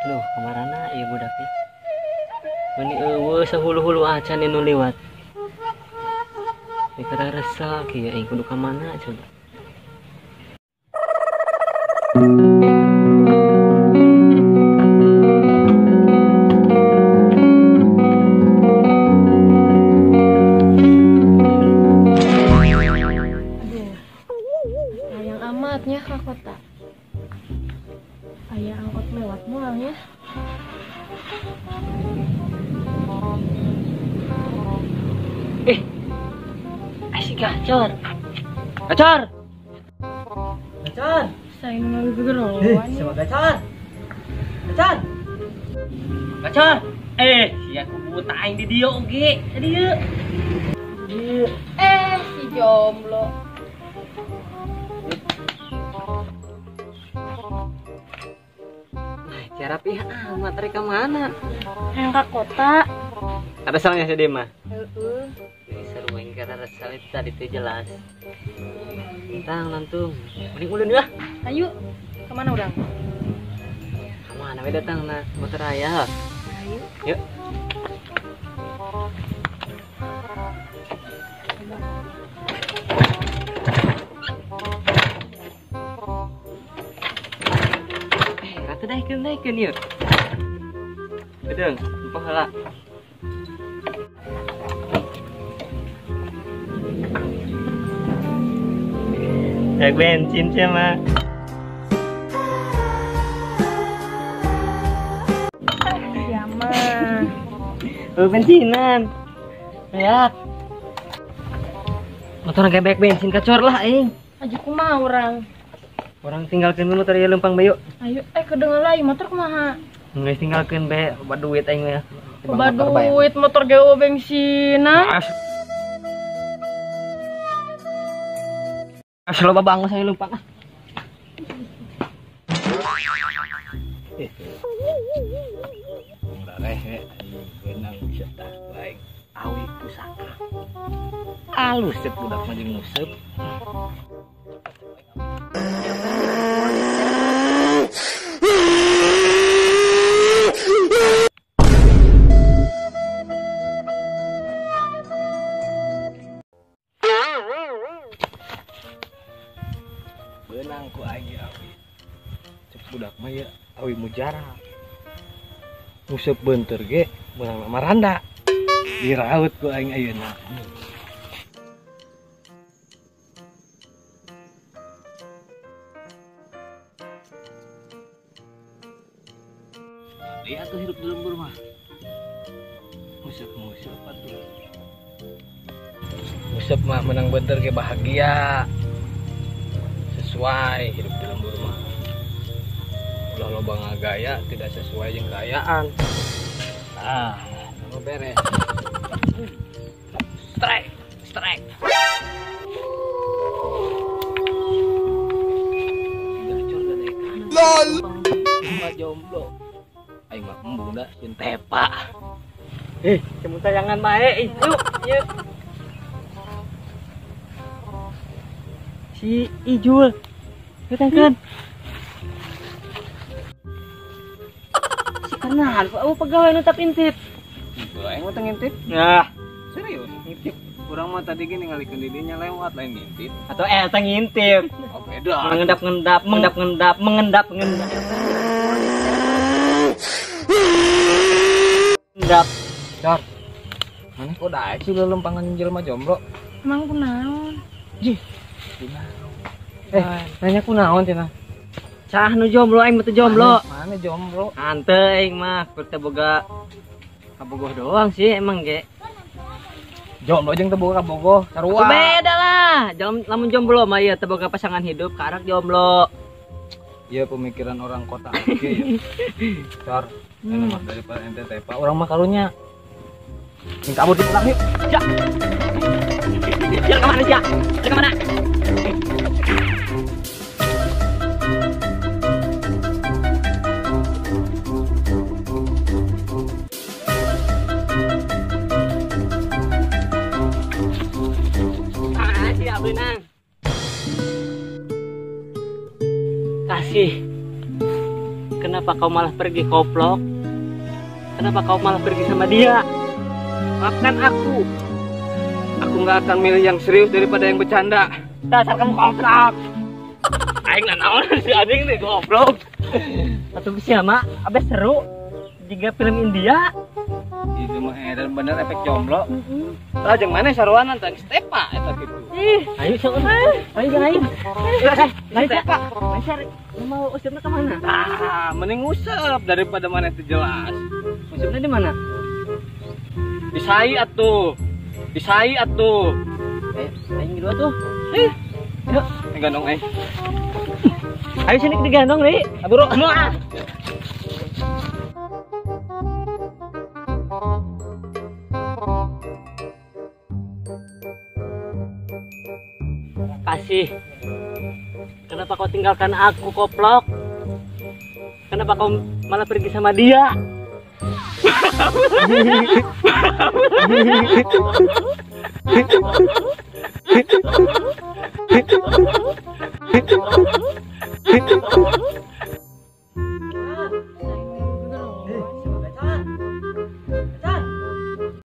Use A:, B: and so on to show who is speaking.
A: Loh, kamarana ieu budak teh? Meni eueuh sahulu-hulu acan nu liwat. Dikira resah kieu aing kudu ka mana coba.
B: Aduh, sayang amatnya ke kota. Ayah angkot lewat mualnya.
A: Asik gacor. Gacor. Gacor.
B: Saya nunggu gegeroan.
A: Sama gacor. Gacor. Gacor. Sia kubu aing di dieu oge. Dieu. Dieu.
B: Si jomblo.
A: Cara pihak amat rek ka mana?
B: Yang ke kota.
A: Ada salahnya si Dema?
B: Heeh.
A: Seru aing karena resal itu tadi teh jelas. Tentang lantung. Mending ulun lah.
B: Ayo, kemana urang?
A: Kemana we datang na motor aya.
B: Ayo.
A: Yuk. Ratu daekeun yeuh. Bedeung, lupa heula. Cek bensin sama.
B: Sia mah.
A: Oh, bensinan. Ya. Motor gebek bensin kacor lah aing.
B: Aja kumaha urang?
A: Orang tinggalkeun motor ieu leumpang bae yuk.
B: Ayo, kedengar lain motor kumaha?
A: Geus tinggalkeun bae loba duit aing mah.
B: Loba duit motor ge bensinan.
A: As loba bangun saya leumpang ah.
C: Rehe beunang tah baik awi pusaka. Alus cek budak mah jeung nguseup. Beunang ku aing awi. Cek budak mah ya awi mujarab. Nguseup beunteur ge meunang maranda. Diraut ku aing ayeuna. Iya tuh hidup di lembur mah. Nguseup-nguseup atuh. Nguseup mah menang beunteur ge bahagia. Sesuai hidup di lembur mah. Ulah loba ngagaya tidak sesuai jeung kaayaan. Ah, nama beres.
A: Strike, strike. Gacor dadekan.
C: LOL. Mah jomblo. Aing mah embung da sieun tepa.
A: Cemu tayangan bae yuk, yuk. Si Ijul. Datangkeun. Si kenal, oh pegawai nu tap intip.
C: Aing mah teu ngintip.
A: Nah,
C: serius ngintip. Urang mah tadi ge ningalikeun di dinya lewat lain ngintip.
A: Atau eta ngintip.
C: Oh beda.
A: Mengendap-ngendap, mengendap-ngendap, mengendap-ngendap. Endap.
C: Dar. Mana kok daek sih lelempangan jelema jomblo?
B: Emang kunaon?
C: Jih. Kunaon?
A: Nanya kunaon cenah? Cah nu jomblo aing mah teu jomblo.
C: Mana jomblo?
A: Hanteu aing mah keur teu boga kabogoh doang sih emang ge.
C: Jomblo jeung teu boga kabogoh sarua.
A: Beda lah. Lamun jomblo mah ieu teu boga pasangan hidup karak jomblo.
C: Iya pemikiran orang kota oke ya. Cor, mah daripada ente tepa urang mah karunya. Ini kabur di pulang yuk.
A: Ya. Ya kemana ya? Ya kemana? Ah, tidak benang. Kasih. Kenapa kau malah pergi koplok? Kenapa kau malah pergi sama dia?
C: Maafkan aku. Aku nggak akan milih yang serius daripada yang bercanda.
A: Dasar kamu goblok.
C: Aing nanaon si anjing nih goblok.
A: Atuh siapa? Abis seru. Jika film India.
C: Itu mah edan bener efek jomblo. Lah jeung maneh saruanan tang Stepa eta kitu.
A: Ih, ayo sok. Ayo jeung aing. Ayo Stepa. Ayo mau usupna ke mana?
C: Ah, mending usep daripada maneh teu jelas.
A: Usupna di mana?
C: Di sai atuh. Di sai atuh.
A: Aing dua tuh.
C: Ih. Ayo, gandong aing.
A: Ayo sini digandong, Ri.
C: Buru.
A: Mau ah. Kasih. Kenapa kau tinggalkan aku, koplok? Kenapa kau malah pergi sama dia?